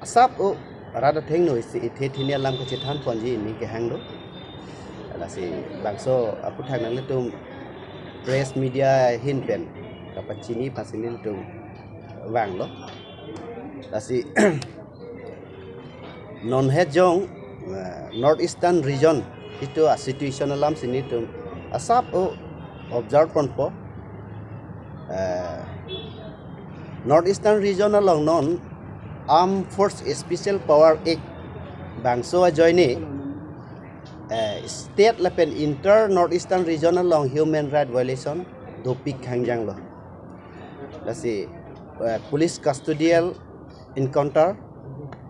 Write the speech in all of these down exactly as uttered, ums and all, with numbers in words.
Asap o rat athengno isi ithe thini alam kachethan ponji pini kehang do. Lasi bangso aphuthak nanglitum press media ahin pen kapachini aphansi nelitum vanglo. Lasi non het jong, eh, North Eastern Region itum a situation alamsi nelitum asap o observe ponpo. Eh, North Eastern Region along non Armed Force Special Power Act bangso ajoine, eh, state lapen inter North Eastern Region along human right violation dopik hangjanglo. Lasi, eh, police custodial encounter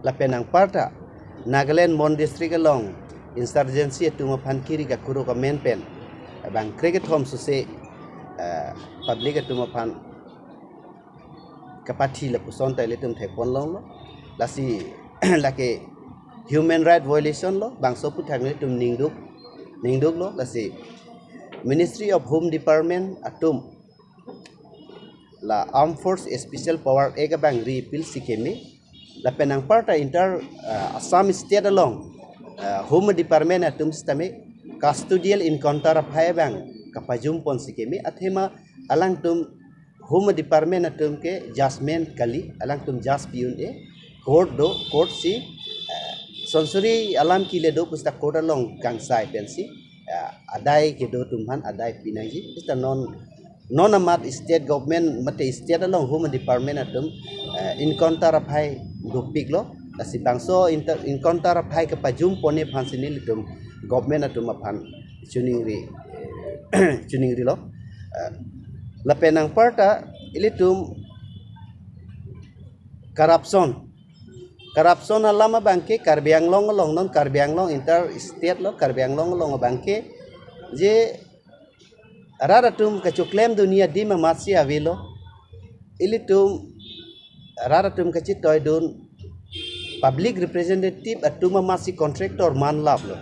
lapen anparta Nagaland Mon District along insurgency atum aphan kiri kakuruk amen pen bang krekethom suse, eh, public atum aphan kapathi lapuson ta ilitum thekpon longlo. Lasi lake human right violation lo, bangso aphuthak nelitum ningduk, ningduklo. Lasi Ministry of Home Department atum la Armed Force Special Power Act abang repeal si keme, lapen anparta inter, eh, Assam state along, eh, Home Department atum sitame custodial encounter aphai abang kapajum ponsi keme, athema alangtum Home Department atum ke judgment kali, alangtum judge pi un-e, court do, court si, eh, sonsuri alam kile do pusita court along kangsai pensi, eh, adai kedo atum aphan adai pinangji. Pusita non, non amat state government mate state along Home Department atum, eh, encounter aphai dopiklo. Lasi bangso inter-, encounter aphai kapajum ponji aphansi nelitum government atum aphan choningri, choningrilo. Eh, lapen anparta ilitum corruption. Corruption alam abangke Karbi Anglong along non Karbi Anglong inter state lo, Karbi Anglong along abangke je rat atum kachoklemdunji adim amatsi avelo. Ilitum rat atum kachetoidun public representative atum amatsi contractor manlaplo.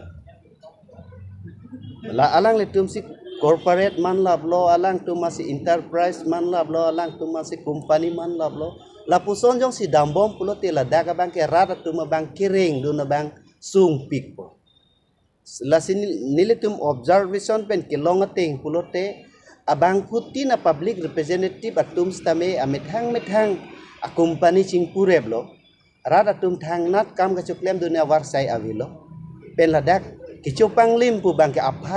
La alanglitum si corporate manlaplo, alangtum amatsi enterprise manlaplo, alangtum amatsi company manlaplo. Lapuson jongsi dambom pulote ladak abangke rat atum abang kerengdun abang sungpikpo. Lasi nel-, nelitum observation pen kelong ateng pulote abangphutin a public representative atum sitame amethang methang a company chingpureplo. Rat atum thangnat kam kachoklemdun avarsai avelo. Pen ladak kechopanglim pu abangke apha